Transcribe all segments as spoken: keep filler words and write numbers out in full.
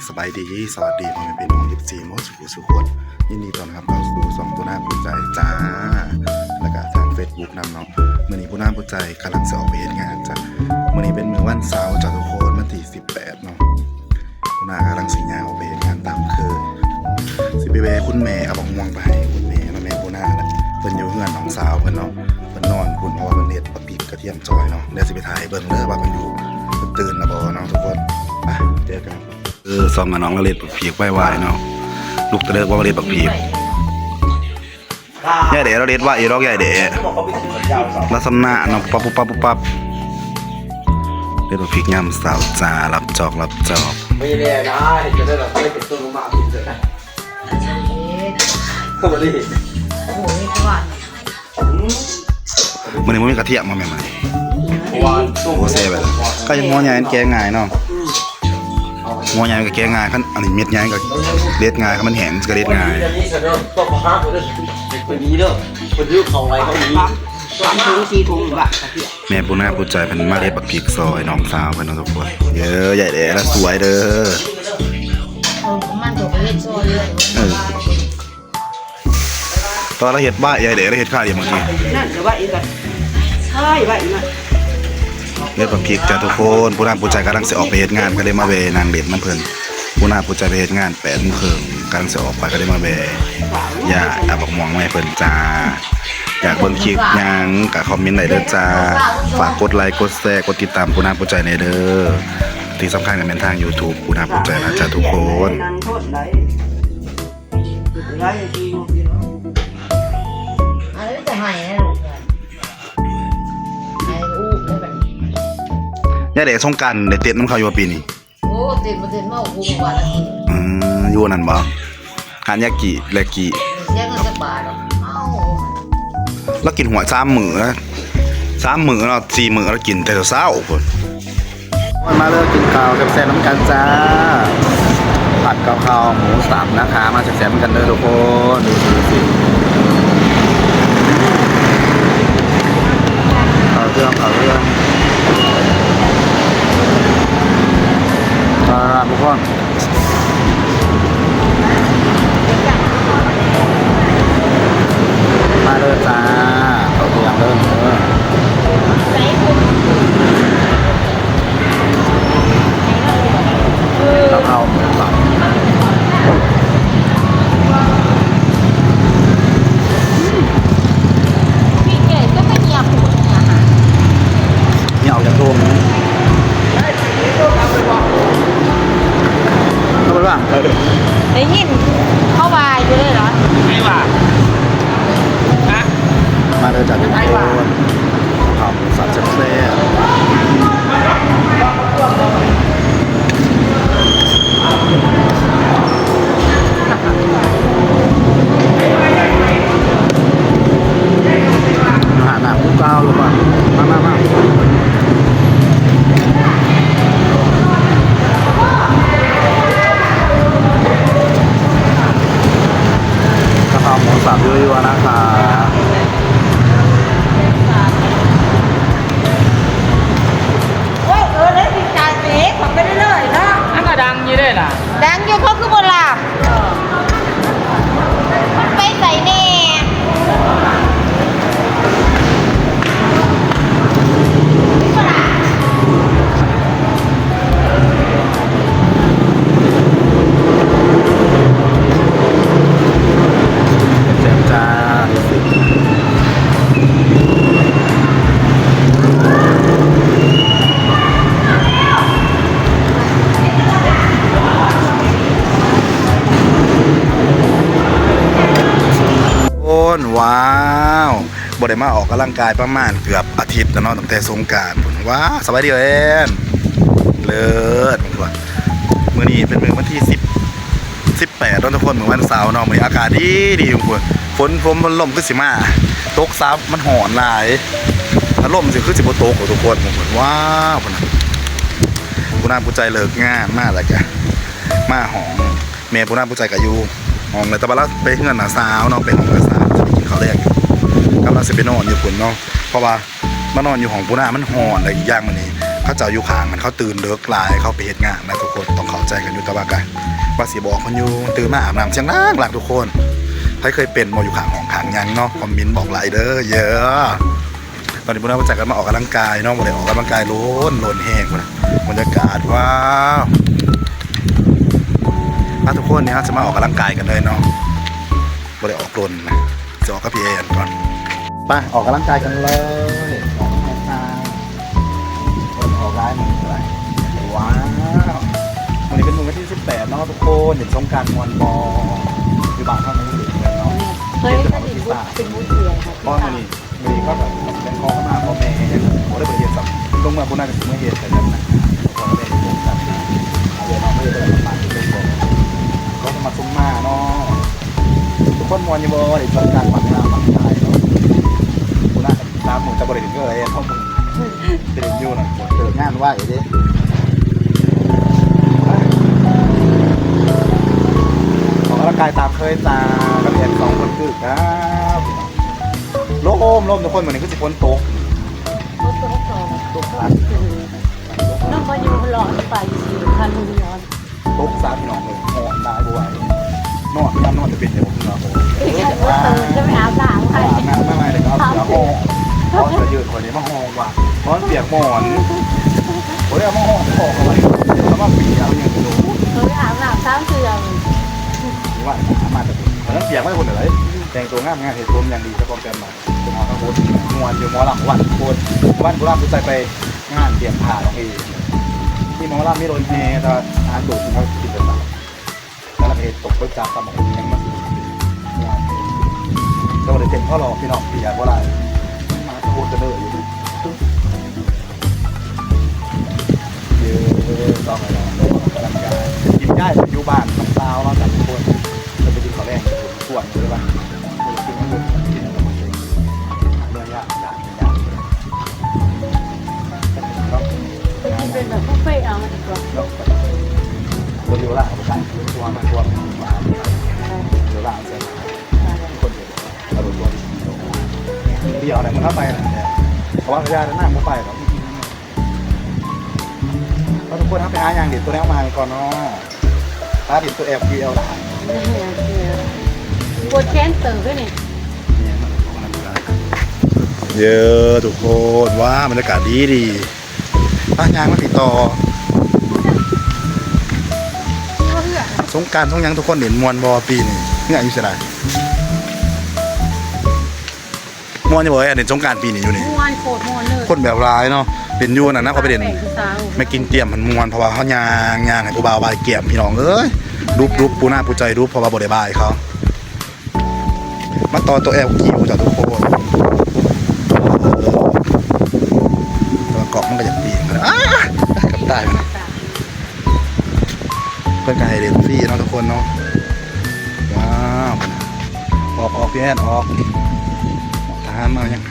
สบายดี สวัสดีพ่อแม่พี่น้อง เอฟซี หมดสู่ผู้สู่คน ยินดีต้อนรับเข้าสู่ช่องผู้นำผู้ใจจ้า แล้วก็ทาง Facebook นำเนาะ มื้อนี้ผู้นำผู้ใจกำลังสิออกไปเฮ็ดงานจ้ะ มื้อนี้เป็นมื้อวันเสาร์จ้ะทุกคน วันที่ สิบแปด เนาะ ผู้นำกำลังสิย่างออกไปเฮ็ดงานตามเคย สิไปแวะคุณแม่เอาบักม่วงไปให้คุณแม่เนาะ แม่ผู้นำน่ะ เพิ่นอยู่เฮือนน้องสาวเพิ่นเนาะ เพิ่นนอนพุ้น เพราะว่าเพิ่นเฮ็ดบักพริกกระเทียมซอยเนาะ เดี๋ยวสิไปถ่ายเบิ่งเด้อว่าเพิ่นอยู่ เพิ่นตื่นแล้วบ่เนาะทุกคน ไป เจอกัน เออ ส่องกับน้องละเล็ดบักผีกไวๆเนาะ ลูกตะเลิกว่าละเล็ดบักผีก ยายแด๋เราเล็ดไว้อยู่ดอกยายแด๋ ลักษณะเนาะ ปุ๊บปั๊บปุ๊บปั๊บปุ๊บปั๊บ เล็ดบักผีกยามเช้าจ้า รับจอก รับจอก ไม่แน่นะ เห็นจะได้แบบไม่เป็นต้นมะม่วงกินเลยนะ ก็ไม่ได้เห็น โอ้โห นี่ก็ว่า มื้อนี้บ่มีกระเทียมมาแม่นบ่ เพราะว่า โอ้ แซ่บไปแล้ว ก็ยังหัวใหญ่มันแกะง่ายเนาะ หัวใหญ่มันก็แกะง่าย คันอันนี้เม็ดใหญ่ก็เด็ดง่าย คันมันแห้งมันก็เด็ดง่าย อันนี้เสนอพวกพ่อค้าคนนี้คนนี้เด้อ คนที่เขาไว้เขานี้ สามถุงสี่ถุงหรือว่ากระเทียม แม่ผู้นำผู้ใจเพิ่นมาเด็ดบักพริกซอยน้องสาวเพิ่นเนาะทุกคน เด้อยายแด๋ละสวยเด้อ เออ มันก็เฮ็ดซอยเลย เออ ตอนเราเฮ็ดบ้ายายแด๋ เราเฮ็ดข้าวเดียวเมื่อกี้ นั่นเดี๋ยวว่าอีกก่อน ใช่ว่าอีกนะ เฮ็ดบักพริกจ้ะทุกคน ผู้นำผู้ใจกำลังสิออกไปเฮ็ดงาน ก็เลยมาแวะนั่งเล่นนำเพิ่น ผู้นำผู้ใจไปเฮ็ดงานแปดโมงครึ่ง กำลังสิออกไป ก็เลยมาแวะ อยากเอาบักม่วงมาให้เพิ่นจ้า อยากเบิ่งคลิปหยังก็คอมเมนต์ได้เด้อจ้า ฝากกดไลค์ กดแชร์ กดติดตามผู้นำผู้ใจแหน่เด้อ ที่สำคัญก็แม่นทาง YouTube ผู้นำผู้ใจนะจ้าทุกคน อันนี้จะให้นะลูก ให้ลูกแล้วกัน ยายแด๋สงกรานต์ได้เต้นนำเขาอยู่บ่ปีนี้ โอ้ เต้นบ่เต้นเมากูบ่ว่าละ อืม อยู่นั่นบ่ หาดยากิ แลกิ เสียเงินจักบาทดอก เอ้า แล้วกินหวยสามมื้อนะ สามมื้อเนาะ สี่มื้อแล้วกินแต่เช้าพุ้น มาเด้อกินข้าวแซ่บๆนำกันจ้า ผัดกะเพราหมูสับนะคะ มาแซ่บๆนำกันเด้อทุกคน ดูสิ ดูสิ เอาเรื่อง เอาเรื่อง อ่า ทุกคน มาเลยจ้า เขาเตรียมเริ่มเลย กะเพราหมูสับ นี่ออกจากโรง เข้าไปบ้าง ได้ยินเขาว่าอยู่เลยเหรอ ไอ้ว่า ฮะ มาเลยจ้ะทุกคน ข้าวหมูสับแซ่บๆ หาหนักผู้ก้าวหรือเปล่า มามามา กะเพราหมูสับยั่วๆนะคะ โอ้ย เออ แล้วสิจ่ายเสียของไปเรื่อยๆเนาะ มันก็ดังอยู่เด้ล่ะ ดังอยู่ เขาคือบ่หลับ มันไปใส่แน่ แซ่บจ้า โอ้น ว้าว บ่ได้มาออกกำลังกายประมาณเกือบอาทิตย์แล้วเนาะ ตั้งแต่สงกรานต์พุ้น ว้า สบายดีเอ็น เลิศ มื้อนี้เป็นมื้อวันที่สิบ สิบแปดเนาะทุกคน มื้อวันเสาร์เนาะ มื้อนี้อากาศดีดีทุกคน ฝน ฝน ฝนลมคือสิมา ตกซะ มันร้อนหลาย ถ้าลมสิคือสิบ่ตกหรอกทุกคน ว้าว พุ้นน่ะ ผู้นำผู้ใจเลิกงานมาแล้วกะ มาห้อง แม่ผู้นำผู้ใจกะอยู่ห้องเลย แต่ว่าเราไปเฮือนน้าสาวเนาะ ไปห้องน้าสาว จะไปกินข้าวแลง กำลังสิไปนอนอยู่พุ้นเนาะ เพราะว่ามานอนอยู่ห้องผู้นำมันร้อน และอีกอย่างมื้อนี้ เขาเจ้าอยู่ข้างมัน เขาตื่นเลิกหลาย เขาไปเฮ็ดงานนะทุกคน ต้องเข้าใจกันอยู่ แต่ว่าก็ว่าสิบอกคนอยู่ ตื่นมาอาบน้ำเสียงดังๆ ทุกคน ใครเคยเป็นบ่อยู่ข้างห้องข้างหยังเนาะ คอมเมนต์บอกหลายเด้อ เยอะ ตอนนี้พวกเราจักกันมาออกกำลังกายเนาะ บ่ได้ออกกำลังกายโลนโลนแห้งพุ้นนะ บรรยากาศ ว้าว มาทุกคน นี่เราจะมาออกกำลังกายกันเลยเนาะ บ่ได้ออกโลนนะ จะออกกับพี่แอนก่อน ไป ออกกำลังกายกันเลย ออกกำลังกาย คนออกไลน์มันเท่าไหร่ ว้าว วันนี้เป็นมื้อวันที่สิบแปดเนาะทุกคน เล่นสงกรานต์ม่วนบ่ อยู่บ้านเฮามันอยู่กันเนาะ เคยเล่นแต่ของที่สาม เป็นบูธเดียวค่ะ เพราะมื้อนี้ มื้อนี้ก็แบบเป็นขอขมาพ่อแม่ บ่ได้ไปเฮ็ดซ้ำ ลงมาบ่น่าจะสิมาเฮ็ดแต่แบบนั้น พ่อแม่สงสาร เอาเวลามาเฮ็ดอะไรประมาณนี้ ก็มาซุ่มมาเนาะ ทุกคนม่วนอยู่บ่ ได้ชมการฝังหน้าฝังท้ายเนาะ กูน่าสามมื้อจะบ่ได้เห็นก็เลย เพราะมึง เต็มอยู่นะ เกิดงานไหวเด้ ออกกำลังกายตามเคยจ้า กับแอนสองคนคือครับ ลม ลมทุกคน มื้อนี้คือสิฝนตก ตก ตก ตก น้องก็อยู่หลอนไปอยู่คันเดียว ตกซะพี่น้องเอ้ย ฮ้อนหลายบ่ไหว นอน นอน นอนจะเป็นอย่างเดียว เออ จะไปอาบน้ำให้ อาบน้ำมาใหม่เลยก็เอาเสื้อห่อ เอาเสื้อยืดคนนี้มาห่อว่ะ เพราะมันเปียกหมอน โอ้ย เอามาห่อคอเอาไว้ เอามาเปียกเอาอย่างเดียว เออ อาบน้ำสามเทื่อ ว่าอาบมาแต่ ตอนนั้นเปียกไม่คนไหน แต่งตัวงามงาม เห็นผมอย่างดี แล้วก็แฟนมา เป็นหมอทั้งโคตรม่วนอยู่ หมอลำวันโคตร วันโบราณผู้ชายไป งานเตรียมผ้าของเอง มีหมอลำ มีรถแห่ แต่ว่าหาตัวจริงเขาคิดเป็นแบบ แล้วเราไปตกไปจากสมองยังมาสิม่วน แต่ว่าได้เต็มข้อรอพี่น้อง เปียกบ่ได้ มาโคตรกันเลยอยู่ เยอะ ต้องไปนอน ออกกำลังกาย กินได้ อยู่บ้านของลาวเนาะ แต่ทุกคน จะไปกินข้าวแลง ส่วนเลยว่า กินข้าวแลง กินข้าวแลง เรื่องยาก ยาก ยาก เป็นแบบบุฟเฟ่ต์เอามาดีกว่า เนาะ คนอยู่ละ เอาไปขาย ตัวมา ตัวมา อยู่ละ เสร็จ คนเดียว เอาไปตัวเดียว เดี๋ยวอะไรมันเข้าไปนะ เพราะว่าญาตินั่งบ่ไปหรอก เราทุกคนทักไปหาอย่างเด็ดตัวแนวมาก่อนเนาะ พาเด็ดตัวแอลพีแอลหลาน ปวดแขนเติมด้วยนี่ เยอะทุกคน ว้า บรรยากาศดีดี พาย่างมาติดต่อ สงกรานต์สงหยังทุกคนเล่นม่วนบ่ปีนี้ เนี่ยอยู่ไส ม่วนอยู่บ่ เอ้ย เล่นสงกรานต์ปีนี้อยู่นี่ ม่วน โคตรม่วนเลย คนแบบหลายเนาะ เล่นอยู่นั่นนะ เขาไปเล่น แม่กินเตรียมมันม่วน เพราะว่าเขาย่าง ย่างให้ผู้บ่าวบ่ายเกียมพี่น้องเอ้ย รูป รูป ผู้หน้าผู้ใจรูป เพราะว่าบ่ได้บ่ายเขา มาต่อตัวแอลคิวจ้ะทุกคน เออ แต่ว่ากล่องมันก็อยากปีนมาแล้ว อ้า กับตายมัน เพิ่นก็ให้เล่นฟรีเนาะทุกคนเนาะ ว้าว ออก ออกพี่แอน ออก ทหารมายัง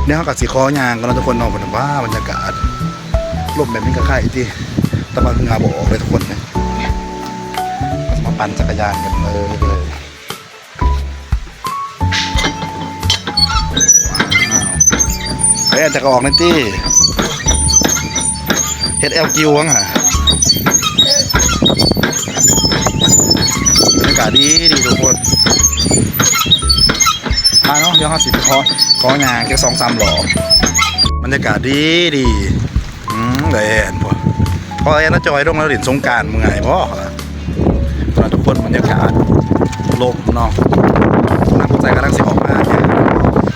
เดี๋ยวเราก็สิขอย่างกันเนาะทุกคนเนาะ เพิ่นว่าบรรยากาศ ลมแบบนี้ก็ไคร้ติ แต่ว่าเหงื่อบ่ออกเลยทุกคนเนี่ย มาปั่นจักรยานกันเลย เอ้ย จะออกนั่นตี้ เฮ็ดแอลกิววังหะ บรรยากาศดีดีทุกคน มาเนาะ เดี๋ยวเราสิไปขอ ขอย่างจักสองสามรอบ บรรยากาศดีดี อืม ได้แอนพอ พอแอนแล้วจอยลงแล้วเล่นสงกรานต์เมื่อยพอ ตอนทุกคนบรรยากาศลมเนาะ นักใจกำลังสิออกมาเนี่ย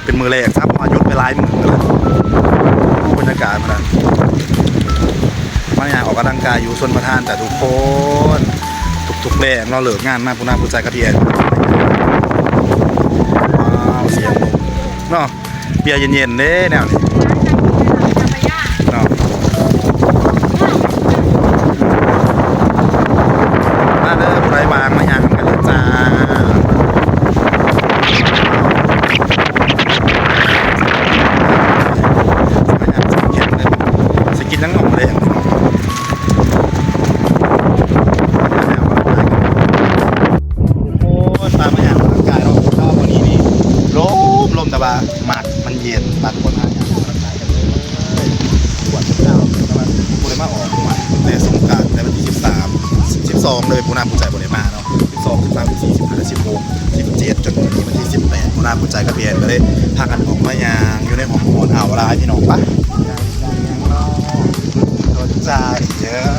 เป็นมื้อแรกครับ เพราะว่าหยุดไปหลายมื้อแล้ว บรรยากาศมันนะ มาอย่างออกกำลังกายอยู่ชลประทานจ้ะทุกคน ทุกๆแลงเนาะ เลิกงานมา ผู้หน้าผู้ใจกระเทียน ว้าว เสียงลมเนาะ เบียร์เย็นๆเด้แนวนี้เนาะ มาเด้อ ผู้ใดว่างมาย่างกันเลยจ้า สิกินยังหน่อแดง โอ้ย ตามมาอย่างร่างกายเรา ถ้าวันนี้นี่ ลม ลมแต่ว่า หมากมันเย็น หมากคนหาอย่างร่างกายกันเลย สองเลย ปูนาปูใจบ่ได้มาเนาะ สิบสอง สิบสาม สิบสี่ สิบห้า สิบหก สิบเจ็ด จนวันนี้วันที่ สิบแปด ปูนาปูใจกับพี่แอนก็เลยพากันออกมาย่างอยู่ในห้องมอนเอาลายพี่น้องปะย่างเนาะ โดนใจเยอะ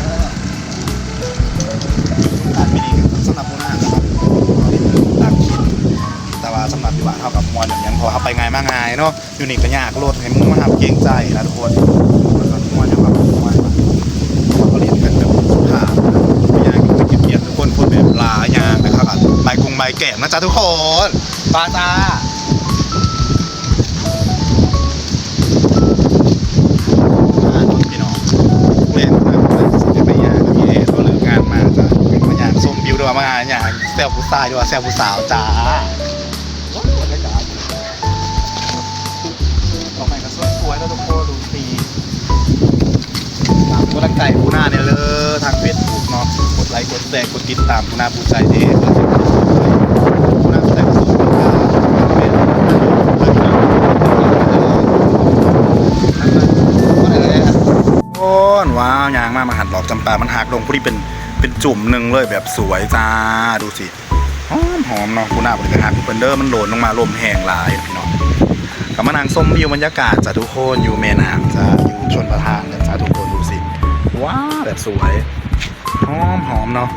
อันนี้สำหรับปูนานะครับ ต่างถิ่น แต่ว่าสำหรับที่ว่าเท่ากับมอนอย่างยังพอเข้าไปง่ายมากง่ายเนาะ อยู่นี่ก็ยากรถให้มึงมาหับเกรงใจนะทุกคน มันก็ม่วนอยู่ครับม่วน เขาเล่นกันแบบสุภาพ ไม่อยากจะเกลียดทุกคน คนแบบลายางนะครับ ใบกรุงใบแก้มนะจ๊ะทุกคน ปาจ้า พี่น้องเล่นนะ ไปย่างพี่เอเขาเลิกงานมาจ้ะ ไปย่างส้มบิวด้วย มาย่างแซวผู้ชายด้วย แซวผู้สาวจ้า ว้าว บรรยากาศ ดอกไม้ก็สวยๆแล้วทุกคน ดูสี ตามกำลังใจปูนาเนี่ยเลย ทางเฟซบุ๊กเนาะ กดไลค์ กดแชร์ กดติดตามปูนาปูใจเด้อ ปูนาปูใจก็สู้กันค่ะ โอ้นว้าว ยางมา มาหัดดอกจำปา มันหักลงพอดีเป็น เป็นจุ่มหนึ่งเลย แบบสวยจ้า ดูสิ หอมหอมเนาะ ปูนาบริกหักเพิ่นเด้อ มันโหลนลงมา ลมแห้งหลายพี่น้อง ก็มานั่งชมวิวบรรยากาศจ้ะทุกคน อยู่แม่น้ำจ้ะ อยู่ชลประทานนะจ้ะทุกคน ดูสิ ว้าว แบบสวย หอมหอมเนาะ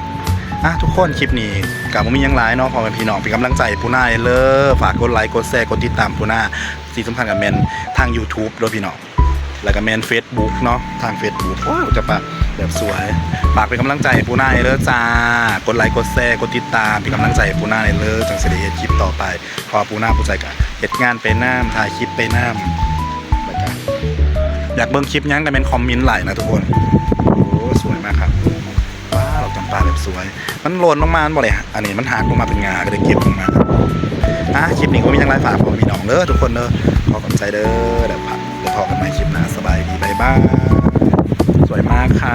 อ่ะ ทุกคน คลิปนี้ก็บ่มีหยังหลายเนาะ พ่อแม่พี่น้อง เป็นกำลังใจปูนาเด้อ ฝากกดไลค์ กดแชร์ กดติดตามปูนา สิ่งสำคัญก็แม่นทาง YouTube เด้อพี่น้อง แล้วก็แม่น Facebook เนาะ ทาง Facebook ว้าว จะปะแบบสวย ฝากเป็นกำลังใจให้ปูนาเด้อจ้า กดไลค์ กดแชร์ กดติดตาม เป็นกำลังใจให้ปูนาเด้อ จังสิได้เฮ็ดคลิปต่อไป เพราะว่าปูนาปูใจก็เฮ็ดงานไปนำ ถ่ายคลิปไปนำ แล้วก็อยากเบิ่งคลิปหยังก็แม่นคอมเมนต์ไว้นะทุกคน โอ้ สวยมากครับ ว้าว ดอกจำปาแบบสวย มันหล่นลงมา มันบ่ได้ อันนี้มันหักลงมาเป็นงา ก็เลยเก็บลงมา อ่ะ คลิปนี้ก็มีหยังหลาย ฝากพ่อพี่น้องเด้อทุกคนเด้อ ขอขอบใจเด้อ เดี๋ยวพบ เดี๋ยวพบกันใหม่คลิปหน้า สบายดี บ๊ายบาย สวยมากค่ะ